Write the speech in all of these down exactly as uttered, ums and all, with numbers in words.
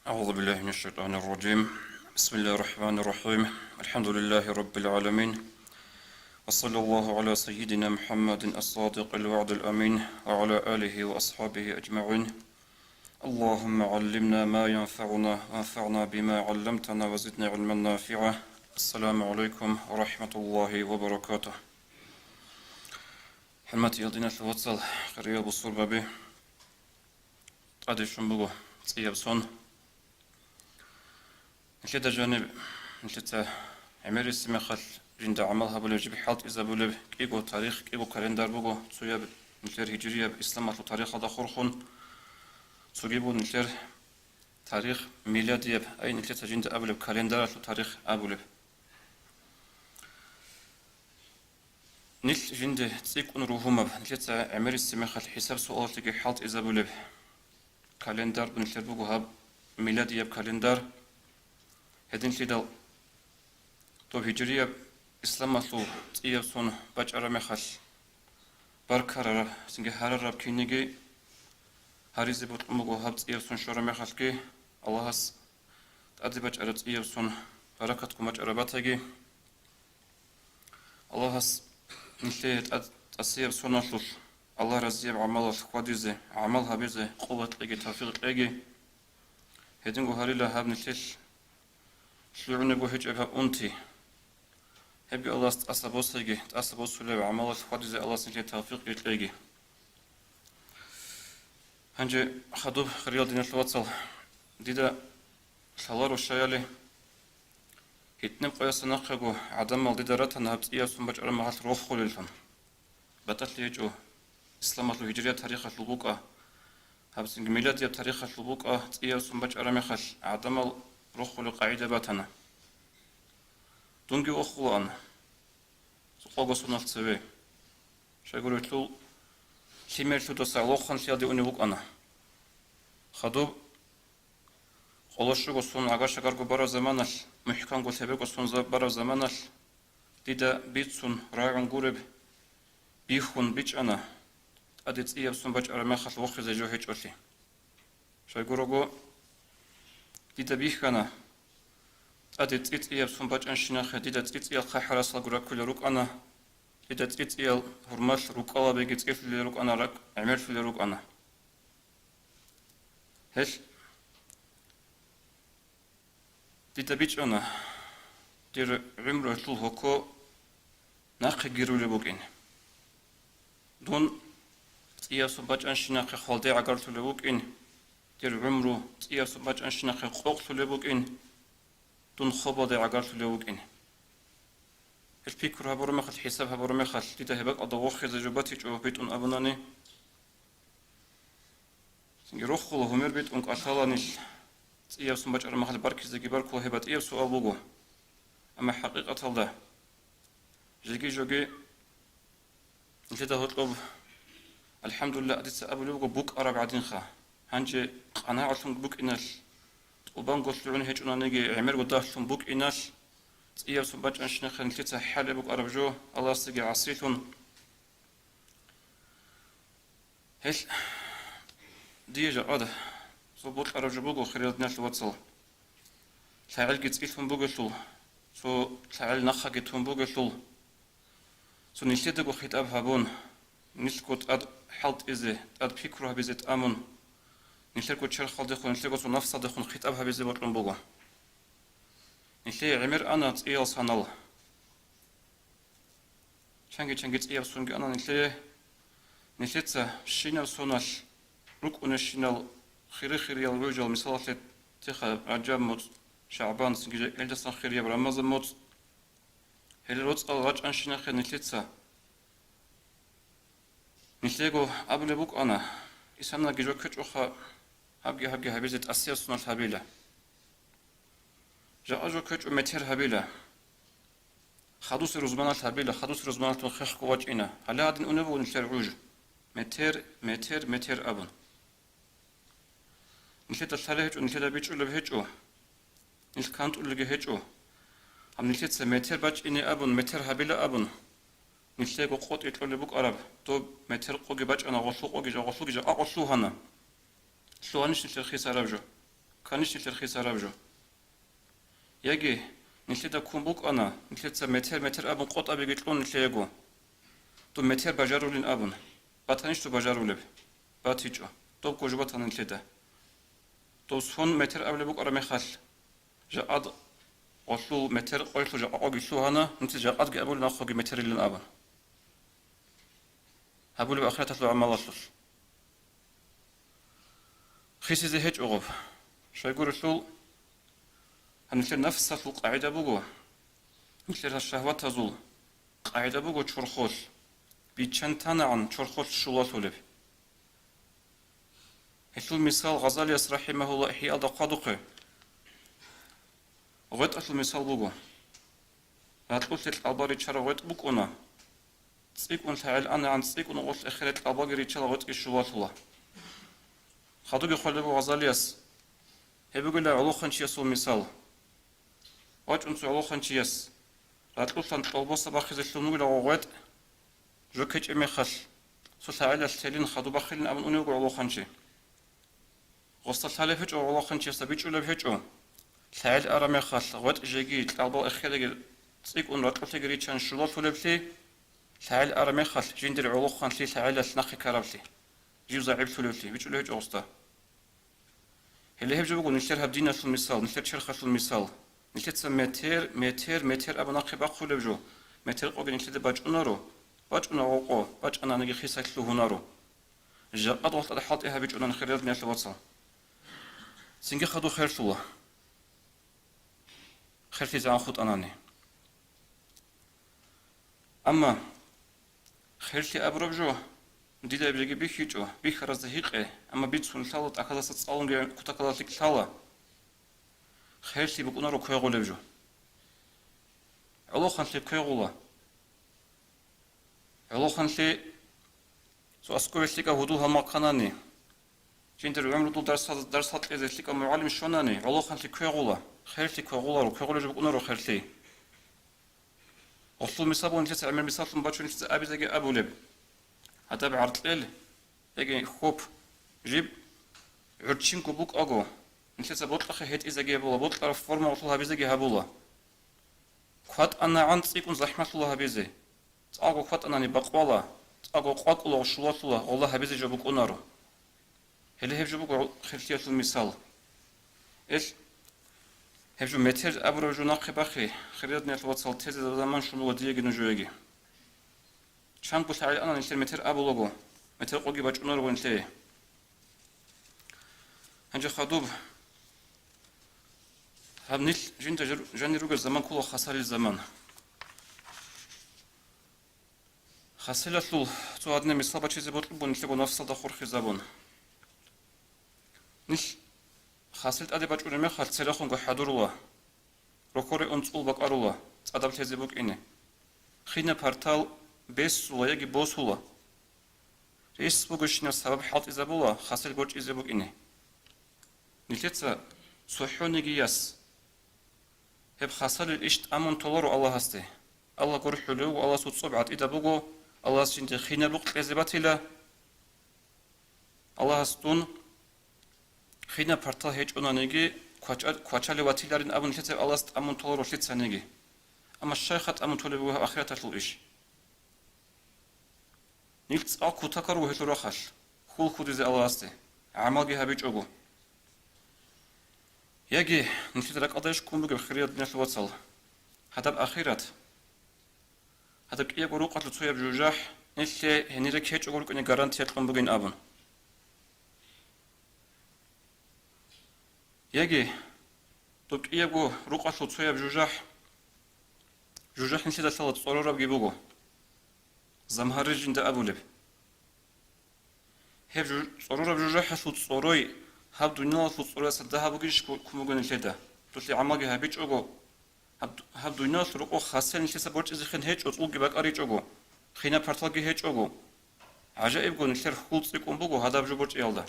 أعوذ بالله من الشيطان الرجيم. بسم الله الرحمن الرحيم. الحمد لله رب العالمين. وصلى الله على سيدنا محمد الصادق الوعد الأمين وعلى آله وأصحابه أجمعين. اللهم علمنا ما ينفعنا وانفعنا بما علمتنا وزدنا علما نافعا. السلام عليكم ورحمة الله وبركاته. ХӀурматиял диналъул вацал, хириял бусурбаби, тӀаде щун буго цӀияб сон. Нилъеда жаниб, нилъеца гӀемерисеб мехалъ жинда гӀамал гьабулеб, жиб хӀалтӀизабулеб кӀиго тарих, кӀиго календар буго, цояб нилъер гьижрияб исламалъул тарихалда хурхун, цоги буго нилъер тарих миладияб, ай нилъеца жинда абулеб календаралъул тарих абулеб. Нилъ жинде цӀикӀкӀун ругьунаб, нилъеца гӀемерисеб мехалъ хӀисаб-суалалъеги хӀалтӀизабулеб календар нилъер буго гьаб миладияб календар. Гьединлъидал доб гьижрияб исламалъул цӀияб сон бачӀараб мехалъ баркарараб, цинги гьарараб кинниги гьаризе бокьун буго гьаб цӀияб сон щвараб мехалъги, Аллагьас тӀаде бачӀараб цӀияб сон баракатгун бачӀараб батаги. Аллагьас нилъее тӀад-, тӀасияб соналъулъ Аллагь разияб гӀамалалъ хьвадизе, гӀамал гьабизе къуват кьеги, тавфикъ кьеги. Гьединго гьарила гьаб нилъелъ лъугӀунеб гьечӀеб гьаб унти. Гьебги Аллагьас тӀаса босеги, тӀаса босулеб гӀамалалъ хьвадизе Аллагьас нилъее тавфикъги кьеги. Гьанже хадуб, хириял диналъул вацал, дида лъаларо щаяли, гьитӀинаб къоясда нахъего гӀадамал дида ратана гьаб цӀияб сон бачӀараб мехалъ рохулеллъун. БатӀалъи гьечӀо, исламалъул гьижрият тарихалъул букӀа, гьабцинги миладияб тарихалъул букӀа цӀияб сон бачӀараб мехалъ гӀадамал рохулеб къагӀида батана. Дунги вохулаан къого соналъ цеве. Щайгурелъул лъимерлъудаса лоханлъиялде унев вукӀана. Хадуб къоло щуго сон гӀага-шагарго бараб заманалъ, мухӀканго лъебего сон за-, бараб заманалъ, дида бицун рагӀун гуреб бихьун бичӀчӀана, тӀаде цӀияб сон бачӀараб мехалъ вохизе жо гьечӀолъи. Щайгурого, дида бихьана, тӀаде цӀи-цӀияб сон бачӀанщинахъе дида цӀи-цӀиял хъахӀарасалго раккулел рукӀана, дида цӀи-цӀиял гьурмалъ рукӀкӀалабиги цӀилъулел рукӀана, ракӀ гӀемерлъулел рукӀана. Гьелъ дида бичӀчӀана, дир гӀумруялъул гьоко нахъе гирулеб букӀин. Дун цӀияб сон бачӀанщинахъе хвалде гӀагарлъулеб букӀин, дир гӀумру цӀияб сон бачӀанщинахъе къокълъулеб букӀин, дун хобалде гӀагарлъулев вукӀин. Гьел пикру гьабураб мехалъ, хӀисаб гьабураб мехалъ, дида гьеб бакӀалда вохизе жо батичӀо битӀун абунани, цинги рохула гьумер битӀун кӀалъала нилъ. ЦӀияб сон бачӀараб мехалъ баркизеги баркула, гьеб батӀияб суал буго. Амма хӀакъикъаталда жеги-жоги нилъеда гьоркьоб, алхӀамдулиллагь, дица абулеб буго букӀараб гӀадинха. Гьанже къанагӀалъун букӀиналъ, тӀубанго лъугӀун гьечӀонаниги гӀемерго дагьлъун букӀиналъ, цӀияб сон бачӀанщинахъе нилъеца хӀалеб букӀараб жо, Аллагьасдаги гӀасилъун. Гьелъ дие жакъа цо бокьараб жо буго, хириял диналъул вацал. ЛъагӀелги цӀилъун бугелъул, цо лъагӀел нахъаги тун бугелъул, цо нилъедаго хитӀаб гьабун, нилъго тӀад хӀалтӀизе, тӀад пикру гьабизе тӀамун, нилъерго черхалдехун, нилъерго цо нафсалдехун хитӀаб гьабизе бокьун буго. Нилъее гӀемер ана цӀиял санал. Чанги-чанги цӀияб сонги ана нилъее. Нилъеца щинаб соналъ рукӀунещинал хири-хириял гӀужал, мисалалъе, теха Ражаб муцӀ, ШагӀбан, цинги гьелдасан хирияб Рамазан муцӀ. Гьел роцӀал рачӀанщинахъе нилъеца. Нилъего абулеб букӀана, исанаги жо ккечӀоха, гьабги-гьабги гьабизе тӀасияб соналъ гьабила. Жакъа жо ккечӀо метер гьабила. Хадусел рузманалъ гьабила, хадусел рузманалъ дун хехго вачӀина. Гьале гьадин унеб буго нилъер гӀуж. Метер, метер, метер абун. Нилъеда лъалеб гьечӀо, нилъеда бичӀчӀулеб гьечӀо. Нилъ кантӀулелги гьечӀо. Гьаб нилъеца метер бачӀине абун, метер гьабила абун, нилъего къотӀи кьолеб букӀараб, доб метер къоги бачӀана, гъолъул къоги, гъолъулги жакъа къо лъугьана. Лъугьанищ нилъер хисараб жо? Канищ нилъер хисараб жо. Яги нилъеда ккун букӀана, нилъеца метер-метер абун къотӀабиги кьун нилъеего. Дун метер бажарулин абун, батанищ дун бажарулеб? БатичӀо. Добго жо батана нилъеда. Дов сон метер абулеб букӀараб мехалъ, жакъад гъолъул метер къоялъул жакъа къоги лъугьана, нилъеца жакъадги абулин ахъоги метерилин абун. Гьабулеб ахираталъул гӀамалалъулъ. Хисизе гьечӀо гъоб. Щайгурелъул, гьанилъер нафсалъул къагӀида буго, нилъер шагьватазул къагӀида буго чорхолъ, биччан танагӀан чорхолъ щулалъулеб. Гьелъул мисал Гъазалияс рахӀимагьулла ИхӀяалда хъвадухъе. ГъветӀалъул мисал буго. Ракьулъе кьалба ричараб гъветӀ букӀуна. ЦӀикӀкӀун лъагӀел анагӀан цӀикӀкӀун гъолъ эхере кьалбаги ричала гъветӀги щулалъула. Хадуги хъвалеб буго Гъазалияс. Гьеб бугила гӀолохъанчиясул мисал. ВачӀун цо гӀолохъанчияс, ракьулъан кьолбоса бахизе лъун вугила гъо гъветӀ, жо ккечӀеб мехалъ, цо лъагӀелалъ телин хадуб бахилин абун унев вуго гӀолохъанчи. Гъосда лъалеб гьечӀо, гӀолохъанчиясда бичӀчӀулеб гьечӀо. ЛъагӀел араб мехалъ, гъветӀ жеги, кьалбал эхереги цӀикӀкӀун ракьулъеги риччан щулалъулеблъи, лъагӀел араб мехалъ, жиндир гӀолохъанлъи лъагӀелалъ нахъе ккараблъи, жив загӀиплъулевлъи, бичӀчӀулеб гьечӀо гъосда. Гьеле гьеб жо буго нилъер гьаб диналъул мисал, нилъер черхалъул мисал. Нилъеца метер, метер, метер абун нахъе бахъулеб жо, метер къоги нилъеда бачӀунаро, бачӀуна гъо къо, бачӀананиги хисалъ лъугьунаро. Жакъа догьалда хӀалтӀи гьабичӀунани, хириял диналъул вацал. Цинги хадуб херлъула. ХерлъизегӀан хутӀанани. Амма херлъи абураб жо, дида гьеб жеги бихьичӀо, бихьаразда гьикъе, амма бицун лъала, тӀахьазда цӀалунги кутакалда лъикӀ лъала. Херлъи букӀунаро квегъулеб жо. ГӀолохъанлъи квегъула. ГӀолохъанлъи цо аскӀове лъикӀаб гьудул гьалмагъ кканани, жиндир гӀумрудул дарс, дарс гьакьизе лъикӀаб мугӀалим щванани, гӀолохъанлъи квегъула, херлъи квегъуларо, квегъулеб жо букӀунаро херлъи. Гъолъул мисал буго нилъеца гӀемер мисаллъун бачун нилъеца абизеги абулеб. Гьадаб гӀаркьел, яги хьоп, жиб гӀурччинго букӀаго, нилъеца бокьахъе гьетӀизеги гьабула, бокьараб форма гъолъул гьабизеги гьабула. КватӀанагӀан цӀикӀкӀун захӀмалъула гьабизе. ЦӀакъго кватӀанани бакъвала, цӀакъго къвакӀула, щулалъула, гъолла гьабизе жо букӀунаро. Гьеле гьеб жо буго херлъиялъул мисал. Эл, гьеб жо метер абураб жо нахъе бахъи, хириял диналъул вацал, тезе заман щун буго диеги нужееги. Чанго лъагӀел ана нилъер метер абулаго, метер къоги бачӀунаро нилъее. Гьанже хадуб, гьаб нилъ жинда жер-, жанир ругел заман ккола хасалил заман. Хасилалъул цо гьадинаб мисал бачизе бокьун буго нилъего нафсалда хурхизабун. Нилъ хасил тӀаде бачӀунеб мехалъ церехунго хӀадурула, рокъоре унцӀул бакӀарула, цӀадаб лъезе букӀине. Хинаб партал бесула яги босула. Рес бугебщинаб сабаб хӀалтӀизабула хасил борчӀизе букӀине. Нилъеца цохӀониги яс. Гьеб хасалил иш тӀамун толаро Аллагьасде. Аллагь гурхӀулев вуго, Аллагьасул цӀоб гӀатӀида буго, Аллагьас жинде хинаб букъ кьезе батила. Аллагьас дун хинаб партал гьечӀонаниги, квача-, квачалев ватиларин абун нилъеца Аллагьас тӀамун толаро лъицаниги. Амма щайха тӀамун толеб буго гьаб ахираталъул иш? Нилъ цӀакъ кутакар вугьелъул рахъалъ, хьул хьудизе Аллагьасде, гӀамалги гьабичӀого. Яги нилъеда ракӀалда иш ккун бугеб, хириял диналъул вацал, гьадаб ахират, гьадаб кӀиябго рукъалъул цояб жужахӀ нилъее гьенире ккечӀого рукӀине гарантия кьун бугин абун. Яги доб кӀиябго рукъалъул цояб жужахӀ, жужахӀ нилъеда лъала цӀорорабги буго, замгьарри жинда абулеб. Гьеб жу-, цӀорораб жужахӀалъул цӀорой гьаб дуниялалъул цӀороясда дагьаб бугищ ккун буго нилъеда, долъи гӀамалги гьабичӀого, гьаб, гьаб дуниялалъул рокъоб хасел нилъеца борчӀизехъин гьечӀо, цӀулги бакӀаричӀого, хинаб парталги гьечӀого. ГӀажаибго нилъер хьул цӀикӀкӀун буго гьадаб жо борчӀиялда.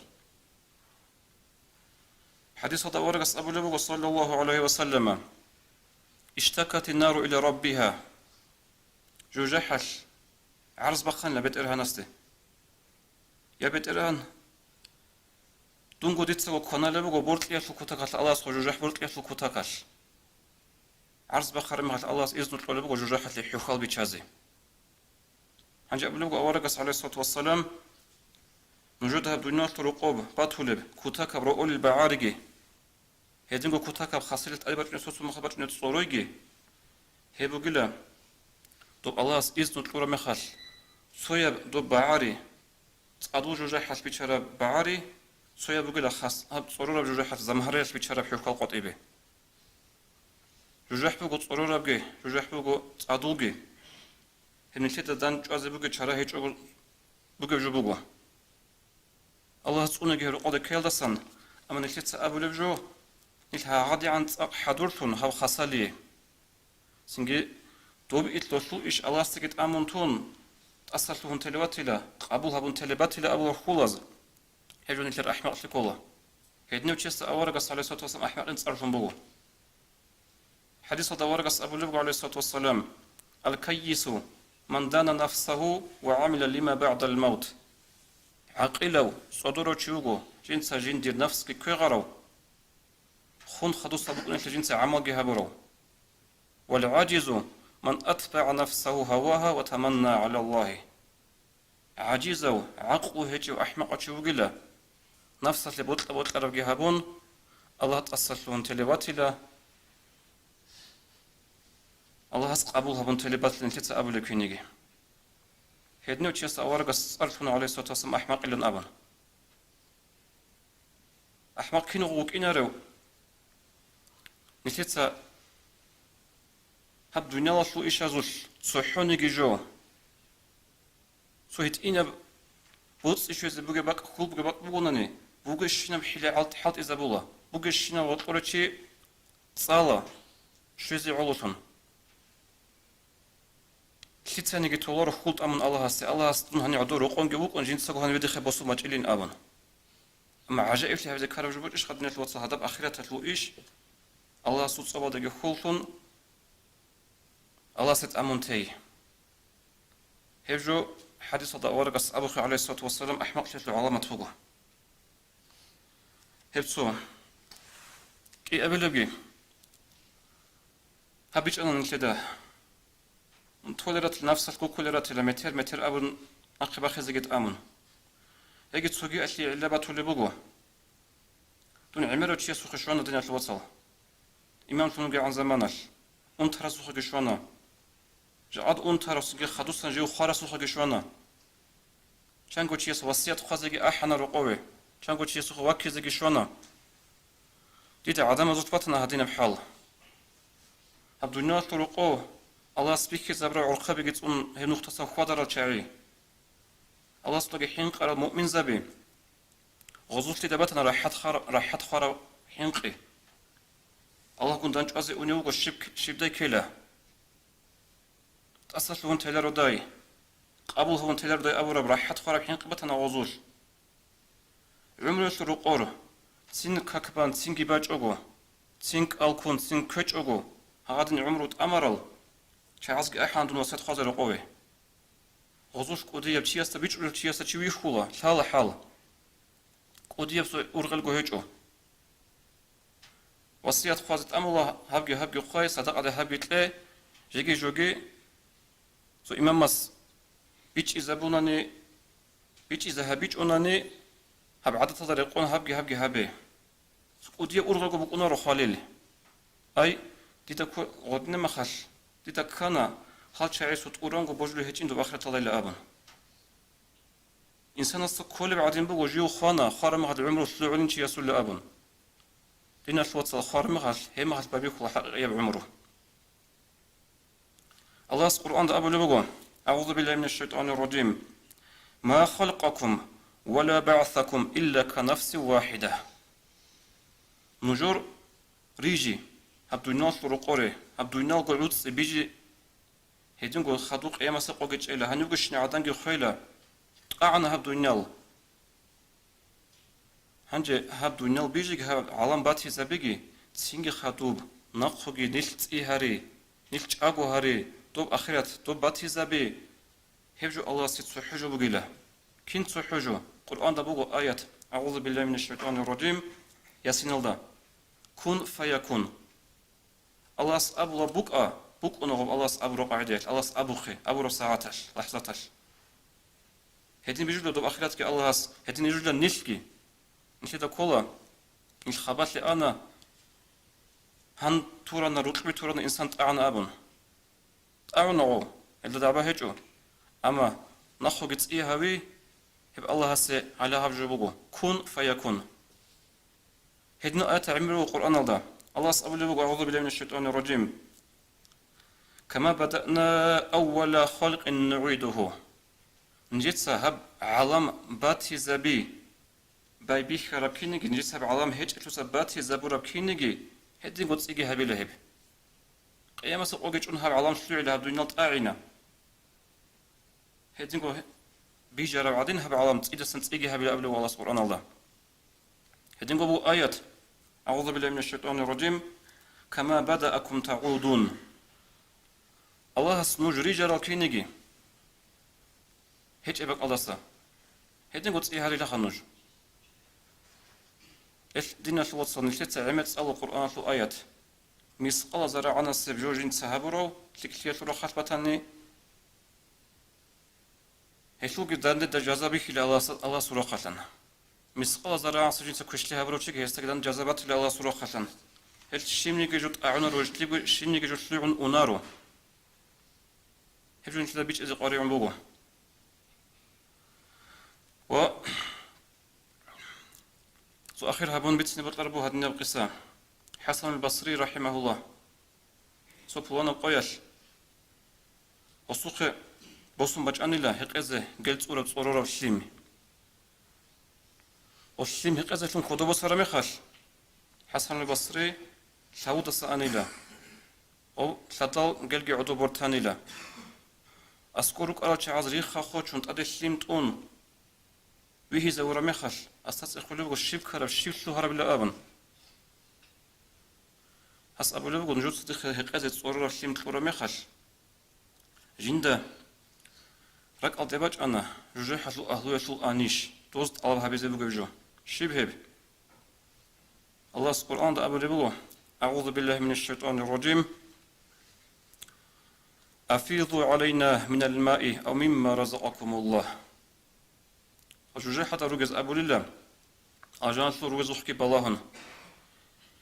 ХӀадисалда аварагас абулеб буго, саллаллагьу гӀалайгьи ва саллама: «Иштакатин нару иля раббигьа». ЖужахӀалъ гӀарз бахъанила БетӀергьанасде: «Я БетӀергьан, Дунго дицаго кваналеб буго боркьиялъул кутакалъ Аллагьасул жужахӀ боркьиялъул кутакалъ. ГӀарз бахъараб мехалъ Аллагьас изну кьолеб буго жужахӀалъе хӀухьал бичазе. Гьанже абулеб буго аварагас, гӀалайгьиссалату вассалам, нужеда гьаб дуниялалъул рокъоб батулеб кутакаб роолил багӀариги, гьединго кутакаб хасилат тӀаде бачӀунеб, цо-цо мехалъ бачӀунеб цӀоройги, гьеб бугила, доб Аллагьас изну кьураб мехалъ, цояб доб багӀари, цӀадул жужахӀалъ бичараб багӀари, цояб бугила хас-, гьаб цӀорораб жужахӀалъ замгьараялъ бичараб хӀухьал къватӀибе. ЖужахӀ буго цӀорорабги, жужахӀ буго цӀадулги. Гьеб нилъеда дандчӀвазе бугеб чара гьечӀого бугеб жо буго. Аллагьас цӀунаги гьеб рокъода ккеялдасан, амма нилъеца абулеб жо, нилъ гьагъадигӀан цӀакъ хӀадурлъун гьаб хасалие. Цинги, доб ил долъул иш Аллагьасдаги тӀамун тун, тӀасалъугьун телебатила, къабул гьабун телебатила абулеб хьулаз, гьеб жо нилъер ахӀмакълъи ккола. Гьединав чиясда аварагас, гӀалайгьиссалату вассалам, ахӀмакълъи цӀарлъун буго. ХӀадисалда аварагас абулеб буго, гӀалайгьиссалату вассалам: «Аль-каййису ман дана нафсагьу ва гӀамила лима багӀдал мавт». ГӀакъилав, цӀодорав чи вуго, жинца жиндир нафсги квегъарав, хун хадусеб букӀунелъе жинца гӀамалги гьабурав. «Вал гӀажизу ман атбагӀа нафсагьу гьавагьа ва таманна гӀала Аллагьи». ГӀажизав, гӀакълу гьечӀев ахӀмакъав чи вугила, нафсалъе бокьа-бокьарабги гьабун, Аллагь тӀасалъугьун телебатила, Аллагьас къабул гьабун телебатила нилъеца абулеб киниги. Гьединав чиясда аварагас цӀарлъуна, гӀалайгьиссалату вассалам, ахӀмакъилан абун. АхӀмакъ кинго вукӀинарев? Нилъеца гьаб дуниялалъул ишазулъ цохӀониги жо. Цо гьитӀинаб боцӀи щвезе бугеб бакӀ, хьул бугеб бакӀ бугонани, бугебщинаб хӀила хӀалт-, хӀалтӀизабула, бугебщинаб гъоркьорав чи цӀала, щвезе гӀололъун. Лъицаниги толаро хьул тӀамун Аллагьасде, Аллагьас дун гьанив гӀодов рокъонги вукӀун, жинцаго гьанив дихъе босун бачӀилин абун. Амма гӀажаиблъи гьабизе ккараб жо букӀищ, хадуниялъул вацал, гьадаб ахираталъул иш, Аллагьасул цӀобалдаги хьуллъун, Аллагьасде тӀамун тей. Гьеб жо хӀадисалда аварагас абухъе, гӀалайгьиссалату вассалам, ахӀмакълъиялъул гӀаламат буго. Гьеб цо. КӀиабилебги гьабичӀана нилъеда. Толератил нафсалъ гуккулератила метер-метер абун нахъе бахизеги тӀамун. Яги цоги алъие гӀилла батулеб буго. Дун гӀемерав чиясухъе щвана, диналъул вацал. Имамлъун вугегӀан заманалъ. Унтарасухъеги щвана. Жакъад унтарасухъеги хадусан жив хварасухъеги щвана. Чанго чияс васият хъвазеги ахӀана рокъове, чанго чиясухъе ваккизеги щвана. Дида гӀадамазулъ батана гьадинаб хӀал. Гьаб дуниялалъул рокъов Аллагьас бихьизабураб гӀурхъабиги цӀун гьеб нухдасан хьвадарал чагӀи. Аллагьасдаги хӀинкъарал муъминзаби. Гъозулъида батана рахӀат хвар-, рахӀат хвараб хӀинкъи. Аллагьгун дандчӀвазе унев вуго щиб-, щибдай ккела. ТӀасалъугьун телародай, къабул гьавун телародай абураб рахӀат хвараб хӀинкъи батана гъозулъ. ГӀумруялъул рокъор, цин какбан цинги бачӀого, цин кӀалкун цин ккечӀого, гьагъадин гӀумру тӀамарал чагӀазги ахӀана дун васият хъвазе рокъове. Гъозулъ кӀудияб чиясда, бичӀчӀулев чиясда чи вихьула, лъала хӀал. КӀудияб цо ургъелго гьечӀо. Васият хъвазе тӀамула, гьабги-гьабги хъвай, садакъаде гьабги кье, жеги-жоги цо имамас бичӀчӀизабунани, бичӀчӀизе гьабичӀунани, гьаб гӀадаталда рекъон гьабги-гьабги гьабе. КӀудияб ургъелго букӀунаро хвалил. Ай, дида ккола гъодинаб мехалъ, дида ккана, гьал чагӀи цо тӀуранго божулев гьечӀин доб ахираталдайилан абун. Инсанасда кколеб гӀадин буго жив хвана, хвараб мехалъ гӀумру лъугӀулин чиясулин абун. Диналъул вацал, хвараб мехалъ, гьеб мехалъ байбихьула хӀакъикъияб гӀумру. Аллагьас Къуръанда абулеб буго: «АгӀузу биллагьи минаш шайтӀанир ражим. Ма халкъакум ва ла багӀсакум илла ка нафсин вахӀида». Нужер рижи, гьаб дуниялалъул рокъоре, гьаб дуниялго гӀуцӀи бижи, гьединго хадуб къиямасеб къоги чӀела, гьанивгощин гӀаданги хвела, тӀагӀана гьаб дуниял. Гьанже гьаб дуниял бижиги, гьаб гӀалам батизабиги, цинги хадуб, нахъеги нилъ цӀи гьари, нилъ чӀаго гьари, доб ахират, доб батизаби, гьеб жо Аллагьасде цохӀо жо бугила. Кин цохӀо жо? Къуръанда буго аят: أعوذ بالله من الشيطان الرجيم. Ясиналда. Кун фаякун. Аллагьас абула букӀа, букӀуна гъоб Аллагьас абураб къагӀидаялъ, Аллагьас абухъе, абураб сагӀаталъ, лахӀзаталъ. Гьедин бижула доб ахиратги Аллагьас, гьедин бижула нилъги. Нилъеда ккола, нилъ хабалъе ана, гьан турана, рукьби турана инсан тӀагӀана абун. ТӀагӀуна гъов, гьелда дагӀба гьечӀо. Амма нахъоги цӀия гьави, гьеб Аллагьасе гьале гьаб жо буго, кун фаякун. Гьединал аят гӀемер буго Къуръаналда. Аллагьас абулеб буго, أعوذ بالله من الشيطان الرجيم. كما بدأنا أول خلق نعيده. Нижеца гьаб гӀалам батизаби, байбихьараб киниги, нижеца гьаб гӀалам гьечӀелъуса батизабураб киниги, гьединго цӀиги гьабила гьеб. Къиямасеб къоги чӀун гьаб гӀалам лъугӀила, гьаб дуниял тӀагӀина. Гьединго бижараб гӀадин гьаб гӀалам цӀидасан цӀиги гьабила абулеб Аллагьас Къуръаналда. Гьединго буго аят, أعوذ بالله من الشيطان الرجيم. كما بدأكم تعودون. Аллагьас нуж рижарал киниги гьечӀеб бакӀалдаса, гьединго цӀи гьарилаха нуж. Эл диналъул вацал, нилъеца гӀемер цӀалу Къуръаналъул аят. Мискъала зарагӀанасеб жо жинца гьабурав лъикӀлъиялъул рахъалъ батани, гьелъулги данде да жаза бихьила Аллагьас, Аллагьасул рахъалъан. Мискъала зарагӀанасеб жинца квешлъи гьабурав чиги гьесдаги данде жаза батила Аллагьасул рахъалъан. Гьел щибниги жо тӀагӀунаро, щиб-, щибниги жо лъугӀун унаро. Гьеб жо нилъеда бичӀчӀизе къваригӀун буго. Ва цо ахир гьабун бицине бокьараб буго гьадинаб къиса. ХӀасанул Басри рахӀимагьуллагь, цо пуланаб къоялъ гъосухъе босун бачӀанила гьекъезе гел цӀураб цӀорораб лъим. Гъо лъим гьекъезелъун кодобе босараб мехалъ, ХӀасанул Басри лъавудаса анила. Гъо лъадал гелги гӀодоб бортанила. АскӀор рукӀарал чагӀаз рихха хочун тӀаде лъим тӀун вигьизавураб мехалъ, гьасда цӀехолеб буго щиб ккараб, щиб лъугьарабила абун. Гьас абулеб буго, нужеца дихъе гьекъезе цӀорораб лъим кьураб мехалъ, жинда ракӀалде бачӀана жужахӀалъул агьлуялъул анищ, доз тӀалаб гьабизе бугеб жо. Щиб гьеб? Аллагьас Къуръанда абулеб буго, أعوذ بالله من الشيطان الرجيم. أفيضوا علينا من الماء أو مما رزقكم الله. ЖужахӀалда ругез абулила, алжаналъул ругезухъги балагьун.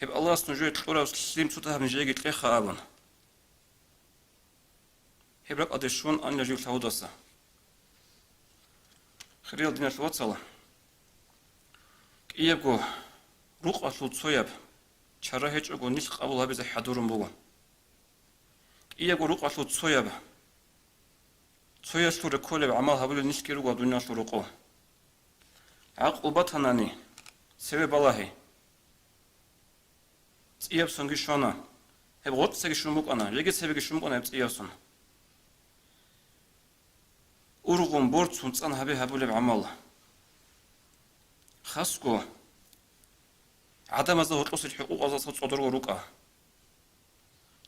Гьеб Аллагьас нужее кьураб лъим цо дагьаб нижееги кьеха абун. Гьеб ракӀалде щун анила жив лъавудаса. Хириял диналъул вацал, кӀиябго рукъалъул цояб чара гьечӀого нилъ къабул гьабизе хӀадурун буго. КӀиябго рукъалъул цояб, цоялъул рекколеб гӀамал гьабулел нилъги руго дуниялъул рокъов. ГӀакълу батанани, цеве балагье. ЦӀияб сонги щвана. Гьеб гъоркьцаги щун букӀана, жеги цебеги щун букӀана гьеб цӀияб сон. Ургъун борцун цӀан гьабе гьабулеб гӀамал. Хасго гӀадамазда гьоркьосел хӀукъукъазда цо цӀодорго рукӀа.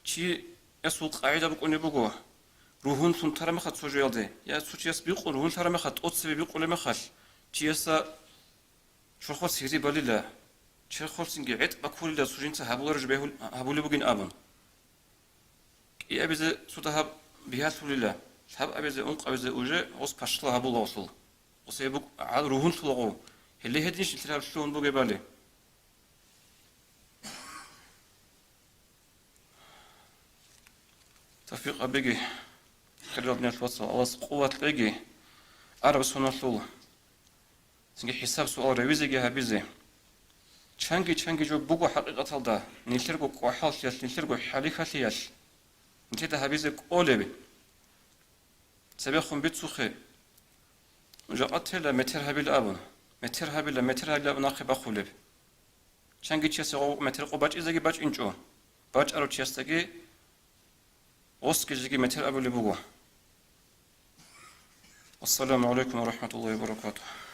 Чиясул къагӀида букӀунеб буго, ругьунлъун тараб мехалъ цо жоялде, я цо чияс бикъун ругьунлъараб мехалъ, тӀоцебе бикъулеб мехалъ, чиясда чорхол сихӀри балила, черхолцинги гӀетӀ бакулила цо жинца гьабулареб жо бегьул-, гьабулеб бугин абун. КӀиабизе цо дагьаб бигьалъулила, лъабабизе, ункъабизе уже гъос пашла гьабулагъулъул. Гъосие букӀ-, гьал ругьунлъулагъу, гьеле гьединищ нилъер гьаб лъугьун бугебали. Тавфикъ гьабеги, хириял диналъул вацал, Аллагьас къуват кьеги, араб соналъул цинги хӀисаб-суал ревизияги гьабизе. Чанги-чанги жо буго хӀакъикъаталда, нилъерго кӀвахӀаллъиялъ, нилъерго хӀалихьалъиялъ, нилъеда гьабизе кӀолеб. Цебехун бицухъе, жакъа тела метер гьабила абун, метер гьабила, метер гьабила абун нахъе бахъулеб. Чанги чиясе гъо-, метер къо бачӀизеги бачӀинчӀо, бачӀарав чиясдаги гъосги жеги метер абулеб буго. Ассаламу гӀалайкум ва рахӀматуллагьи ва баракатугь.